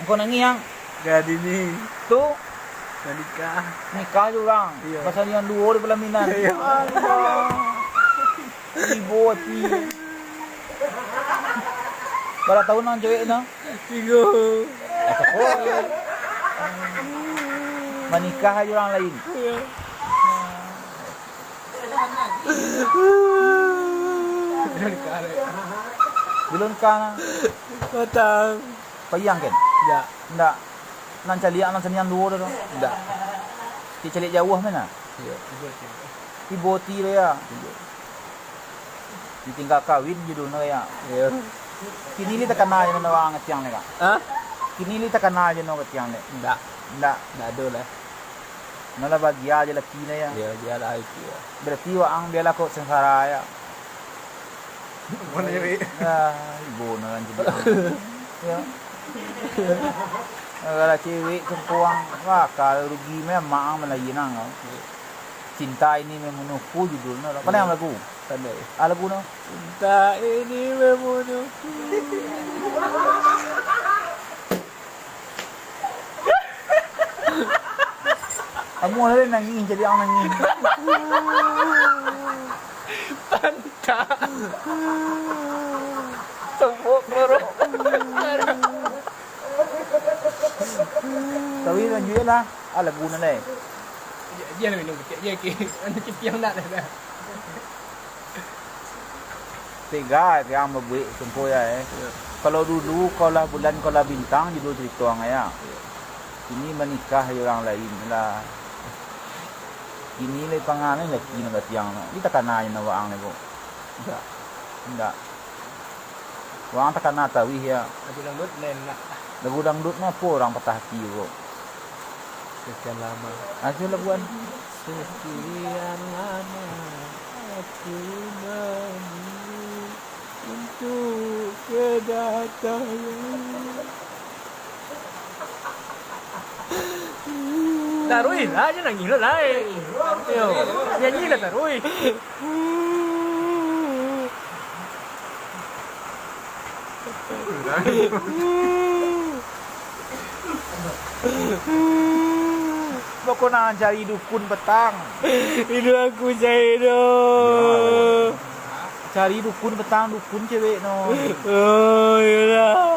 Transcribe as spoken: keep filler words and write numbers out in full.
Engkau nangih, Yang? Gadini. Tu? Dah nikah. Nikah jo urang. Iyo. Pasal yang duo di pelaminan. Iyo. Allah. Ibo ati. Bara taun nan cewek tu? Tigo. Ah, cakok. Manikah jo urang lain. Iyo. Bilo nikah? Patang. Payah kan? Ndak. Ndak. Nan caliak, nan sanian duo tu. Ndak. Caliak jauah mah nah. Iyo. Ibo ti dia. Iyo. Ditinggal kawin judulnyo, ya. Iyo. Kini ni takana jo nyo urang katiang ni, Kak. Hah? Kini ni takana jo nyo katiang ni. Ndak. Ndak. Ndak ado lah. Nyo lah bahagia jo laki nyo, ya. Iyo, bahagia lah itu, ya. Berarti waang bialah kok sengsara, ya. Mana, Wik? Ya, ibo nyo kan jadi. Ya. Kalau cewek cempuang, wah, kalau rugi memang malainang kau. Cinta Ini Membunuhku judulnyo. Pandai lagu? Pandai. Ah, lagu no. Cinta ini membunuhku. Kamu ada nangis, jadi ang nangis. Pantak. Tepuk perut. Tapi lanjut lah. Ah, lagu nan lain. Dia, dia minum kecil dia ke. Anu kecil nak dah. Tega tiang babuek contoh ya, eh. Ya. Kalau dulu kau lah bulan, kau lah bintang, judul cerita ang ya. Ya. Kini manikah jo urang lain lah. Kini lai pangan lai laki nan katiang tu. Di takana jo nan waang lai ko. Indak. Indak. Waang takana taruih ya. Lagu dangdut lain nak. Lagu dangdut ni apo urang patah hati ko. Sekian lama. Ah, tu lagu an. Sekian lama aku menunggu untuk kedatangan. Taruih lah, jan nangih lah, lai. Yo, nyanyi lah taruih. Pokok nak cari dukun petang. Iduik aku cari tu. Cari dukun petang, dukun cewek no. Oh, iyolah.